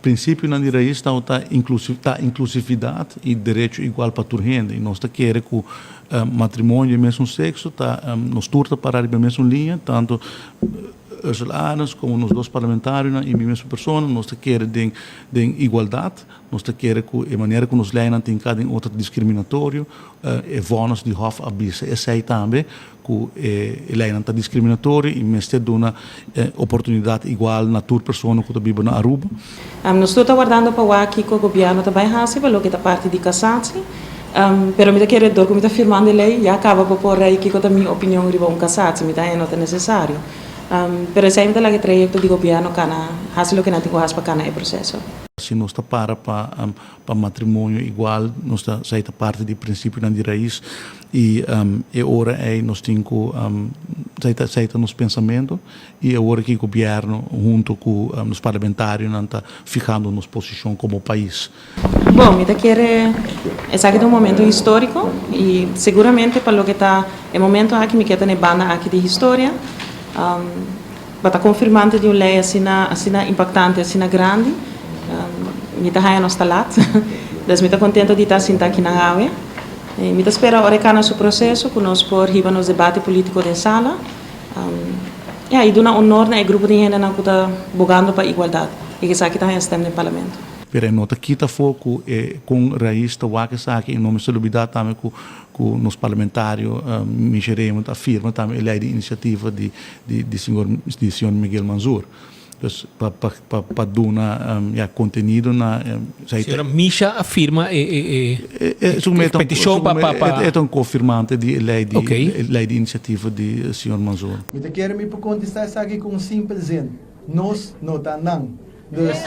Prinsipionan di Rais ta ta inklusividat i derecho igual pa tur hende i nos ta kere ku matrimonio di mesun sekso ta nos tur ta para riba e mesun liña, tantu Ursula Arends komo nos dos parlamentarionan i mi mesun persona nos ta kere den den igualdat. Nos ta kere ku e manera ku nos leinan tin ka den otro ta diskriminatorio. E vònes di hòf a bisa esei tambe, ku e leinan ta diskriminatorio i mester duna oportunidat igual na tur persona ku ta biba na Aruba. Nos tur ta wardando pa wak kiko gobièrnu ta bai hasi pa loke ta parti di kasatsi. Pero mi ta kere dor ku mi ta firmando e lei ya kaba pa por rei kiko ta mi opinion riba un kasatsi. Mi ta haña no ta nesesario. Pero esei mi ta laga e trayekto di gobièrnu kana hasi loke nan tin ku hasi pa kana e proseso. Si nos ta para pa pa matrimonio igual, nos ta esei ta parti di prinsipionan di rais i e ora ei nos tin ku esei ta esei ta nos pensamentu i awor aki gobièrnu hunto ku nos parlamentarionan ta fihando nos posishon komo pais. Bon, mi ta kere esaki ta un momento historico y seguramente pa loke ta e momento aki mi ke ta na e banda aki di historia. Pa ta confirmante di un ley asina asina impactante, asina grandi, mi ta haya nos ta lat. Dus mi ta contento di ta sinta akinan awe. Mi ta spera ora e cana su proceso cu nos por hiba nos debate politico den sala. Ya, y duna honor na e grupo di hendenan cu ta bogando pa igualdad y cu esaki ta haya stem den Parlamento. Pero e no ta kita afó cu e con Raiz ta wak esaki y no mester lubida tambe cu cu nos parlamentario Misha Raymond a firma tambe e ley di iniciativa di di señor di señor Miguel Manzoor. Dus pa pa pa pa duna ya contenido na Señora Misha a firma e e e peticion pa pa pa E ta un cofirmante di e ley di e ley di iniciativa di señor Manzoor. Mi ta kere mi por contesta esaki cu un simpel zin, Nos no ta nan. Dus.